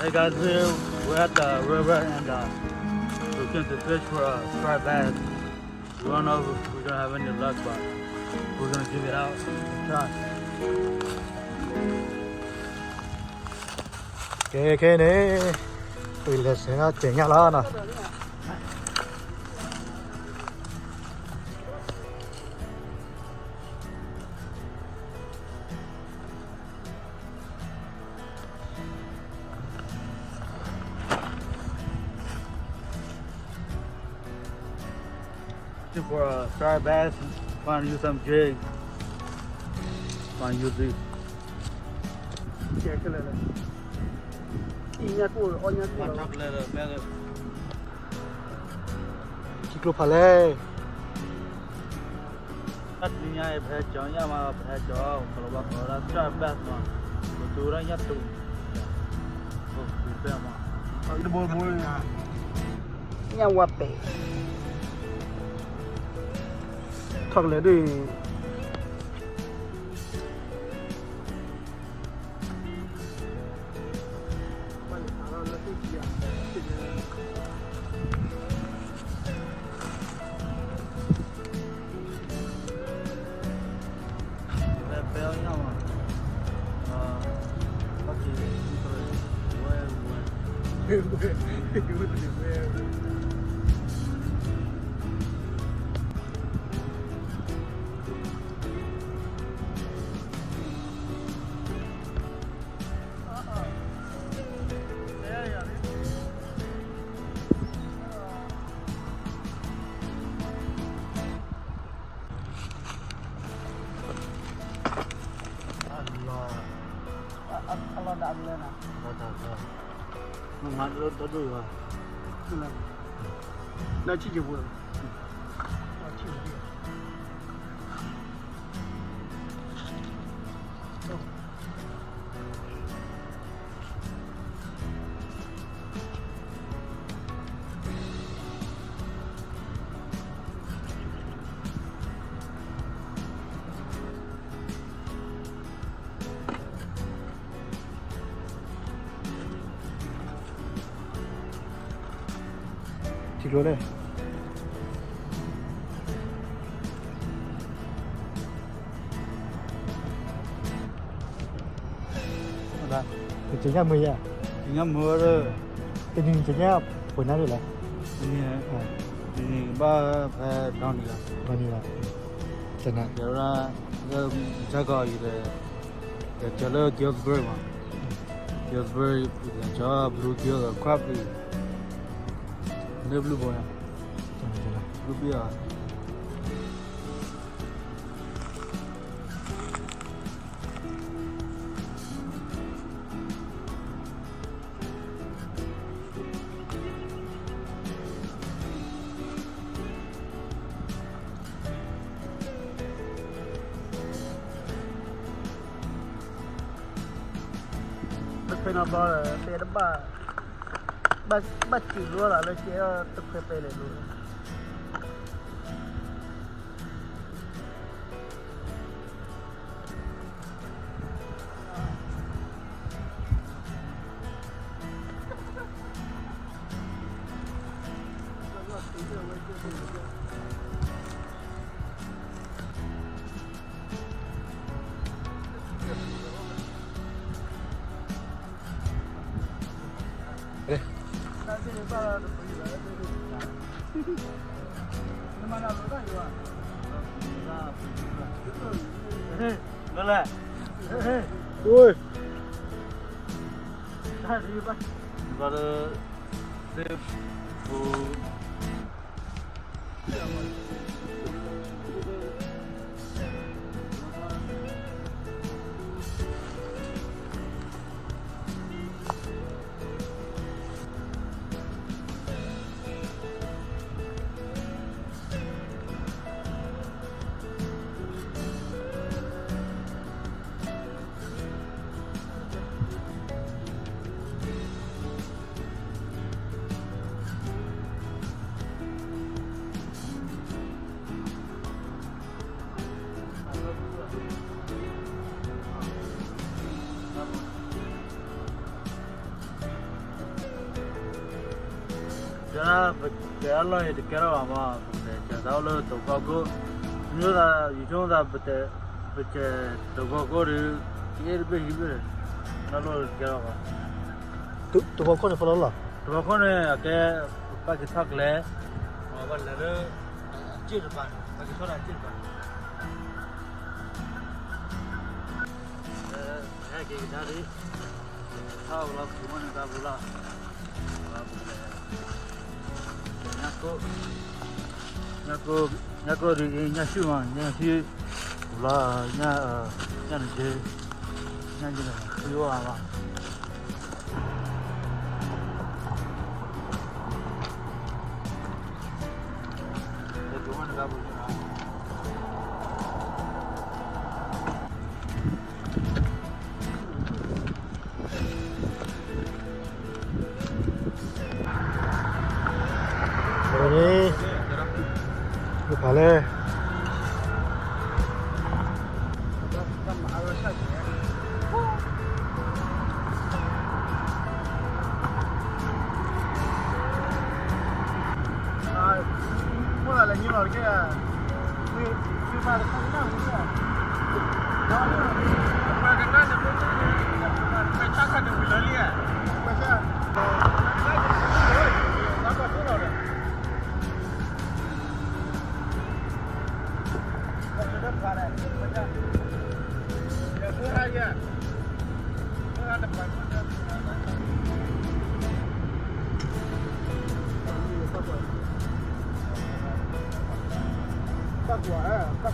Hey guys, here we're at the river and uh, we're going to fish for a striped bass. We don't know if we're gonna have any luck, but we're gonna give it out a try. ကဲ ခဲအံၤန့ၣ် ပလဲၤဆဲးနီၤ ကဲညၣ်လီၤနီၤ. လၢ for a striped bass, find you some jig, find you this. ကဲ ခဲလၢာ်လၢ အံၤညၣ်ကိၣ် အီၣ်ညၣ်ကိၣ်လီၤ ထံကျိဖးလဲၢ် တနံၤညါအံၤ ပဟဲကၠီညၣ်မး ပဟဲကၠီ ကလီၤဘၣ်ကလီၤဒၣ် striped bass မး ပသူဝဲဒၣ်ညၣ်တူာ် ပပဲမး တဘိတဘိ ညၣ်ဝါပဲာ် ထီၣ်ကလဲၤဒ် အလီၢ်ဒၣ်လဲၣ်နၤ မၤတၢ်ဒိၣ်ဒိၣ်ယွၤ လၢဆံၣ်ကပူၤ ဆံၣ်ကပူၤ ထံကျိလဲၣ် ကဲညၣ်မုာ်ယဲ ကဲညၣ်မုာ်ဝဲလၢ တနံၤကဲညၣ်ပှဲၤနၢ်ဒ်လဲၣ် တနံၤ တနံၤဘၣ်ဖဲဒီနံၤလီၤ ဒီနံၤလီၤ ကဲနၣ် ကဲဝဲဒၣ် လၢ ကၠီကီၢ်အံၤဒီး ကၠီလၢ Galesburg မး Galesburg ကၠီ bluegill crab လၢဘျုးဘိညါ ဘျုးဘိ တဖဲနီၤဘျီ တဲတဘၣ် ဘၣ်စံးလိလီၤလၢကဲတခွဲပဲလဲၣ်လိၤ လၢလဲၣ် အိ brother သ့ၣ်ဖိ ကဲဒၣ်ပကဲအလီၢ်အံၤတကဲထီၣ်ဘၣ်မး, ပကလဲၤစဲးသးအိၣ်လၢတိၤဖီခိၣ်, မ့ၢ်သး ယဆိကမိၣ်သး ပတဲ ပကဲတိၤဖီခိၣ်ဒီး ကအဲၣ်တဘ့ၣ်ဟံၣ်ဘ့ၣ်, တၢ်လီၢ်တကဲထီၣ်ဘၣ်, တိၤဖီခိၣ်န့ၣ်ဖီလီၤလီၤ, တိၤဖီခိၣ်န့ၣ် အကဲ ပကထီၣ်ကျဲ, ပလဲၤလၢ အစ့ၣ်တပၤန့ၣ် ပကထီၣ်ဒၣ်အစ့ၣ်တပၤန့ၣ် ဟဲက့ၤကဒါဒ်, ထီၣ်လီၤ ပကမ့ၢ်နတၢ်ပူၤလီၤ, ပကလဲၤ, ညၣ်ကိၣ်, ညၣ်ကိၣ်, ညၣ်ကိၣ်ဒ်အံၤ ညၣ်ဆူၣ်မး ညၣ်ဆူၣ်, ပူၤလီၤ, ညၣ်, ညၣ်နက့, ညၣ်က့န့ၣ် ဆူၣ်ဝဲဘၣ် န့ၣ်, ဖးလဲၣ် တၢ်ကွၢ်, တၢ်ကွၢ်